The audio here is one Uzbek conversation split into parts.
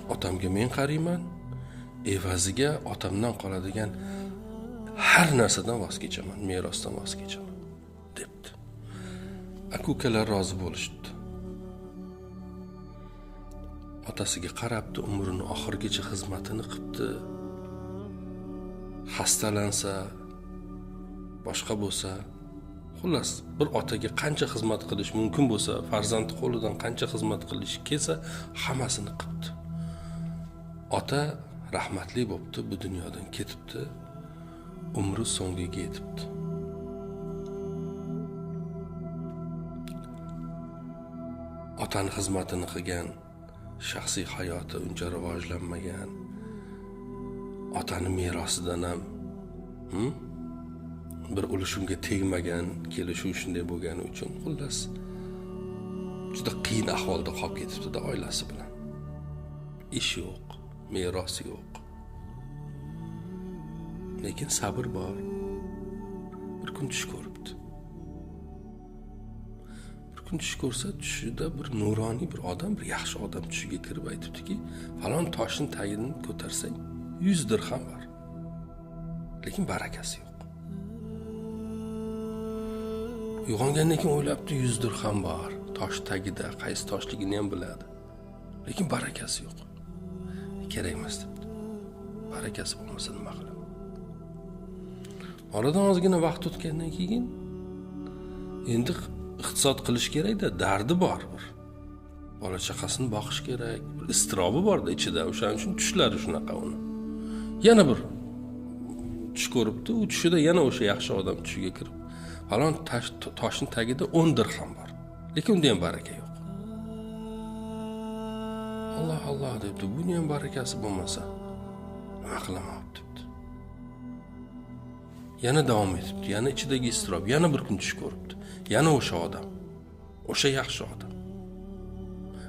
Otamga men qarayman, evaziga otamdan qoladigan har narsadan voz kechaman, merosdan voz kechaman debdi. Aka-ukalar rozi bo'lishdi. Otasiga qarabdi, umrini oxirigacha xizmatini qilibdi. Xastalansa, boshqa bo'lsa, xullas bir otaga qancha xizmat qilish mumkin bo'lsa, farzandi qo'lidan qancha xizmat qilish kelsa, hammasini qilibdi. Ota rahmatli bo'pti, bu dunyodan ketibdi, umri so'ngiga yetibdi. Otani xizmatini qilgan, shaxsiy hayoti uncha rivojlanmagan, otani merosidan ham bir ulush unga tegmagan, kelishuv shunday bo'lgani uchun xullas juda qiyin ahvolda qolib ketibdi-da oilasi bilan. Ish yo'q, meros yo'q. Lekin sabr bor. Bir kun tush ko'ribdi. Bir kun tush ko'rsa, tushida bir nuroniy bir odam, bir yaxshi odam tushiga kirib aytibdiki, falon toshning tagini ko'tarsang 100 dirham bor. Lekin barakasi yo'q. Uyg'ongandan keyin o'ylabdi, 100 dirham bor tosh tagida, qaysi toshligini ham biladi. Lekin barakasi yo'q. Kerak emas debdi. Barakasi bo'lmasa nima qilaman? Oradan ozgina vaqt o'tgandan keyin endi iqtisod qilish kerak-da, dardi bor bir. Bola chaqasini boqish kerak, bir iztirobi bor-da ichida, o'shaning uchun tushlari shunaqa uni. Yana bir tush ko'ribdi, u tushida yana o'sha yaxshi odam tushiga kirib, falon toshning tagida 10 dirham bor. Lekin unda ham baraka yo'q. Alloh Alloh debdi, buni ham barakasi bo'lmasa nima qilaman debdi. Yana davom etibdi, yana ichidagi iztirob, yana bir kun tush ko'ribdi. Yana o'sha odam, o'sha yaxshi odam.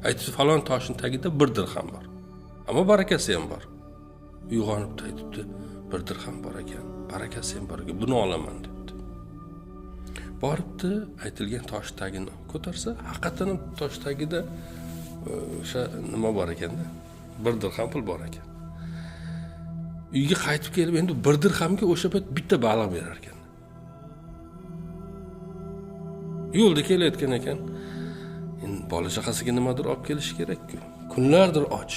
Aytibdi, falon toshning tagida 1 dirham bor. Ammo barakasi ham bor. Uyg'onibdi, aytibdi, 1 dirham bor ekan, barakasi ham bor ekan, buni olaman debdi. Boribdi, aytilgan tosh tagini ko'tarsa, haqiqatan ham tosh tagida o'sha nima bor ekanda, 1 dirham pul bor ekan. Uyga qaytib kelib, endi 1 dirhamga o'sha payt bitta baliq berar ekan. Yo'lda kelayotgan ekan. Endi bola chaqasiga nimadir olib kelishi kerak-ku. Kunlardir och.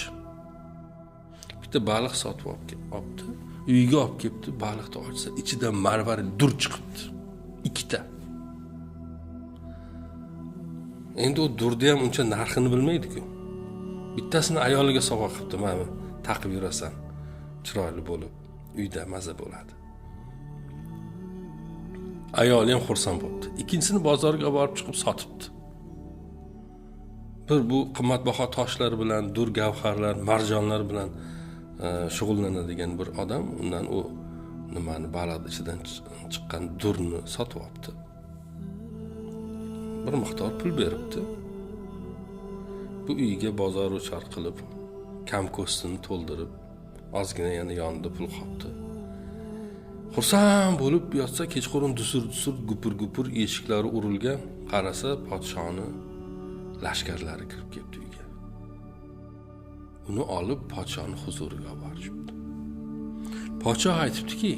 Bitta baliq sotib olibdi, uyga olib kelibdi, baliqni ochsa, ichidan marvarid dur chiqibdi. 2ta. Endi u durni ham uncha narxini bilmaydi-ku. Bittasini ayoliga sovg'a qilibdi, mana taqib yurasan, chiroyli bo'lib, uyda maza bo'ladi. Ayoli ham xursand bo'libdi. Ikkinchisini bozorga olib borib chiqib sotibdi. Bir bu qimmatbaho toshlar bilan, dur gavharlar, marjonlar bilan shug'ullanadigan bir odam undan u nimani baliq ichidan chiqqan durni sotib olibdi. Bir miqdor pul beribdi. Bu uyga bozor uchar qilib, kam ko'stini to'ldirib, ozgina yana yonida pul qopti. Xursand bo'lib yotsa, kechqurun dusur-dusur, gupur-gupur eshiklari urilgan, qarasa podshoni lashkarlari kirib kelibdi uyga. Uni olib podshoni huzuriga olib borishibdi. Podshoh aytibdiki,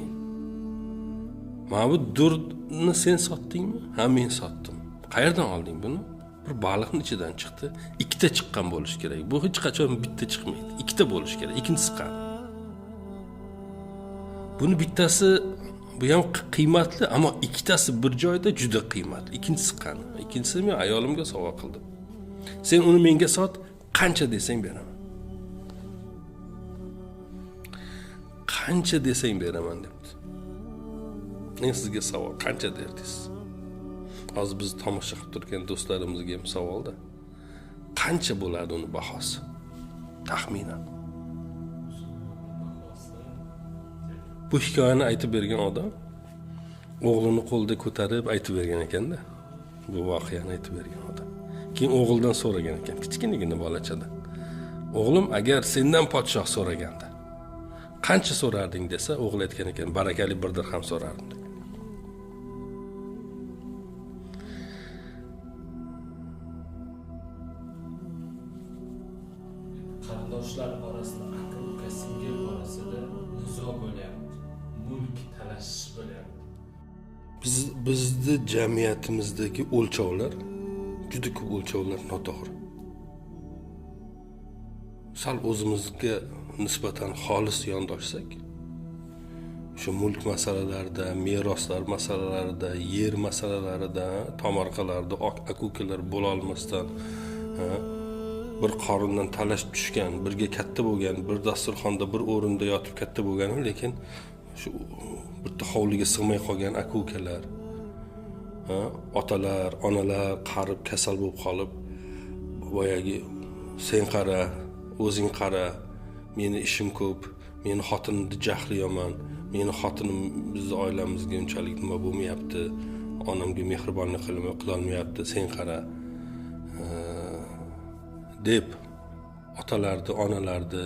"Mana bu durni sen sotdingmi?" "Ha, men sotdim." "Qayerdan olding buni?" "Bir baliqning ichidan chiqdi. 2ta chiqqan bo'lishi kerak. Bu hech qachon bitta chiqmaydi. 2ta bo'lishi kerak. Ikkinchisi qani?" Buni bittasi, bu ham qiymatli, ammo ikkitasi bir joyda juda qiymatli. Ikkinchisi qani? Ikkinchisini men ayolimga sovg'a qildim. Sen uni menga sot, qancha desang beraman. Qancha desang beraman debdi. Men sizga savol, qancha derdingiz? Hozir biz tomosha qilib turgan do'stlarimizga ham savolda. Qancha bo'ladi uni bahosi? Taxminan. Bu hikoyani aytib bergan odam o'g'lini qo'lida ko'tarib aytib bergan ekanda. Bu voqeani aytib bergan odam. Keyin o'g'ildan so'ragan ekan, kichkinagina bolachadan. O'g'lim, agar sendan podshoh so'raganda qancha so'rarding desa, o'g'il aytgan ekan, barakali 1 dirham so'rardim degan. Qarindoshlar orasida, aka uka, singil orasida nizo bo'lyapti, mulk talashish bo'lyapti. Bizni jamiyatimizdagi o'lchovlar, juda ko'p o'lchovlar noto'g'ri. Sal o'zimizga nisbatan xolis yondoshsak, shu mulk masalalarida, meroslar masalalarida, yer masalalarida, tomorqalarda aka-ukalar bo'la olmasdan bir qorindan talashib tushgan, birga katta bo'lgan, bir dasturxonda, bir o'rinda yotib katta bo'lgan, lekin shu bitta hovliga sig'may qolgan aka-ukalar, otalar, onalar qarib kasal bo'lib qolib, boyagi sen qara, o'zing qara, meni ishim ko'p, meni xotinimni jahli yomon, meni xotinim bizni oilamizga unchalik nima bo'lmayapti, onamga mehribonlik qilolmayapti, sen qara deb otalarni, onalarni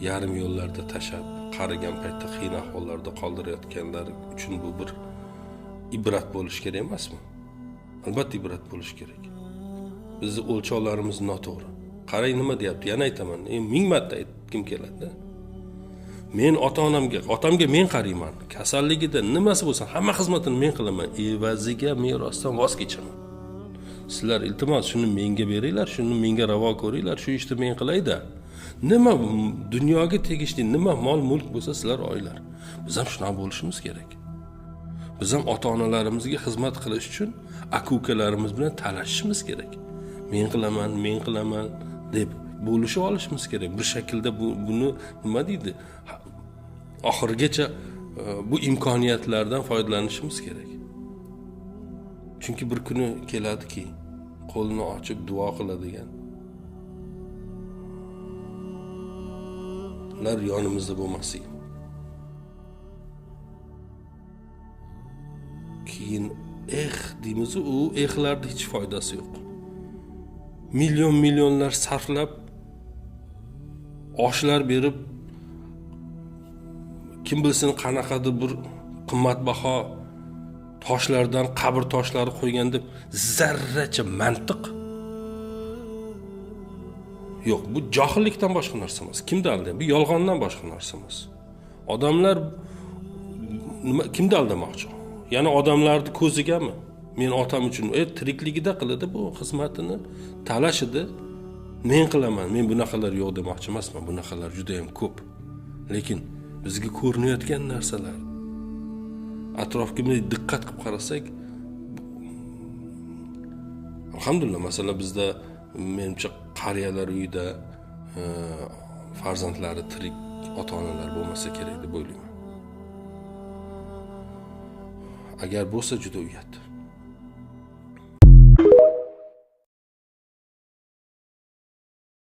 yarim yo'llarda tashlab, qarigan paytda qiyin ahvollarda qoldirayotganlar uchun bu bir ibrat bo'lishi kerak emasmi? Albatta ibrat bo'lishi kerak. Bizni o'lchovlarimiz noto'g'ri. Qarang nima deyapti, yana aytaman, ming marta aytgim keladi. Men ota-onamga, otamga men qarayman, kasalligida nimasi bo'lsa hamma xizmatini men qilaman, evaziga merosdan voz kechaman. Sizlar iltimos shuni menga beringlar, shuni menga ravo ko'ringlar, shu ishni men qilayda. Nima dunyoga tegishli nima mol mulk bo'lsa sizlar oylar. Biz ham shunaqa bo'lishimiz kerak. Biz ham ota-onalarimizga xizmat qilish uchun aka-ukalarimiz bilan talashishimiz kerak. Men qilaman, men qilaman deb bo'lishib olishimiz kerak. Bir shaklda buni nima deydi? Oxirigacha bu imkoniyatlardan foydalanishimiz kerak. Chunki bir kuni keladiki, qo'lini ochib duo qiladigan lar yonimizda bo'lmasligi. Keyin eh deymiz, u ehlarning hech foydasi yo'q. Million millionlar sarflab oshlar berib, kim bilsin qanaqadir bir qimmatbaho toshlardan qabr toshlari qo'ygan deb zarracha mantiq yo'q. Bu johillikdan boshqa narsa emas. Kimni aldayapti? Bu yolg'ondan boshqa narsa emas. Odamlar nima, kimni aldamoqchi? Ya'ni odamlarni ko'zigami? Men otam uchun tirikligida qiladi bu xizmatini, talashidi. Men qilaman, men bunaqalar yo'q demoqchi emasman. Bunaqalar juda ham ko'p. Lekin bizga ko'rinayotgan narsalar, atrofga bunday diqqat qilib qarasak, alhamdulillah, masalan bizda menimcha qariyalar uyida farzandlari tirik ota-onalar bo'lmasa kerak deb o'ylayman. Agar bo'lsa juda uyat.